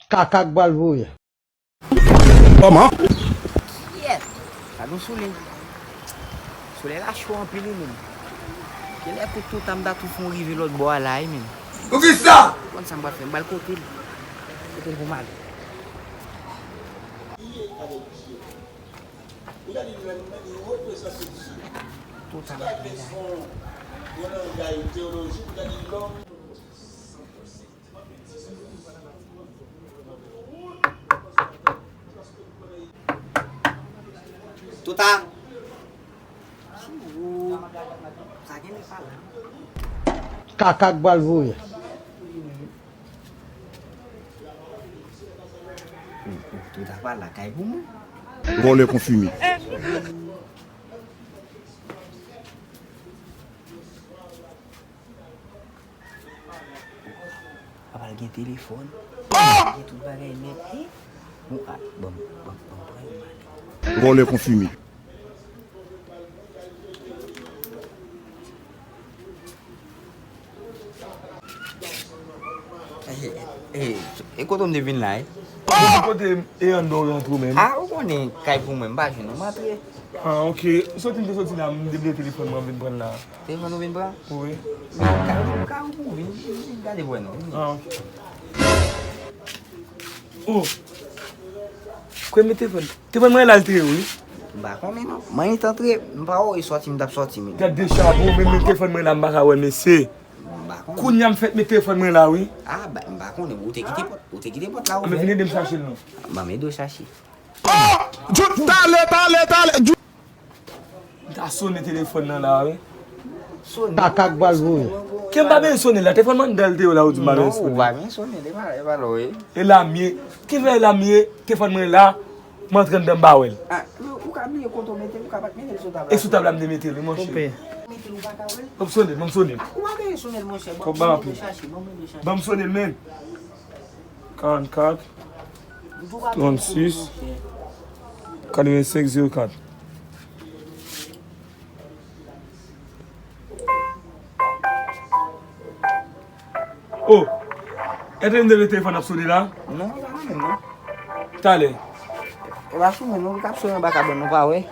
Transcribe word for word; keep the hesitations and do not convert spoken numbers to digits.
Kaka k pral voye. Kòman? Yè! Gad yon solèy. Solèy la cho anpil wi menm. Genlè kou Tota m ta tou fè yon rive lòtbò a la wi menm. Poukisa? Ou konn sa m pral fè, m pral kote l. Kote l pou m ale. Tota m ap vin la. Tota. Sa gen li pa la. Kaka k pral voye. Tota pa la kay pou mwen. Vòlè konfime. Papa l gen telefòn. Gen tout bagay nèt. Bon, a, bon, bon, bon, pran yon bagay. Vòlè konfime. E kote m te vin la e? Kote e anndan w rantre w menm? A ou konnen kay pou mwen m pa jwenn non m antre. Ah ok. Soti m te soti la m debliye telefòn mwen m vin pran l la. Telefòn ou vin pran? Wi. Kay ou kay ou pou vin vin gade pou wè non. Ah ok. Oh. Kwe m mete fòn. Te fòn mwen la l te ye wi. M pa konnen non. Mwen t antre, m pa wè sòti m t ap sòti men. Gad de chabon, men men te fòn mwen la m pa ka wè mesye. M pa konnen. Kounye a m fèk met telefòn mwen la wi. Ah, ba, m pa konnen, ou te kite pòt, ou te kite pòt la ouvè. Men vin ede m chache l non. Ban m ede w chache. Djout, talè, talè, talè, Djout. M ta sonnen telefòn nan la wi. Kaka k pral voye. Ke m pa benyen sonnen la, telefòn mwen anndan l te ye la ou di m pa benyen sonnen. Non, ou pa benyen sonnen, li pa, li pa la wi. E la m ye, ki fè e la m ye, telefòn mwen la, m antre anndan m pa wè l. Ah, men ou ka bliye kote w mete l, ou ka pa t mete l sou tab la. E sou tab la m te mete l wi monchè. Koupe. Mete l ou pa ka wè l. Ban m sonnen, ban m sonnen. Ou pa benyen sonnen l monchè, ban m ede w chache, ban m ede w chache. Ban m sonnen l men. Karannkat, trannsis, katrevensenk, zewo kat. Oh! Èske m te mete telefòn ap sone la? Non, e pa mwen menm non. Talè. E pa sou mwen non, li t ap sone anba kabann ou pa wè.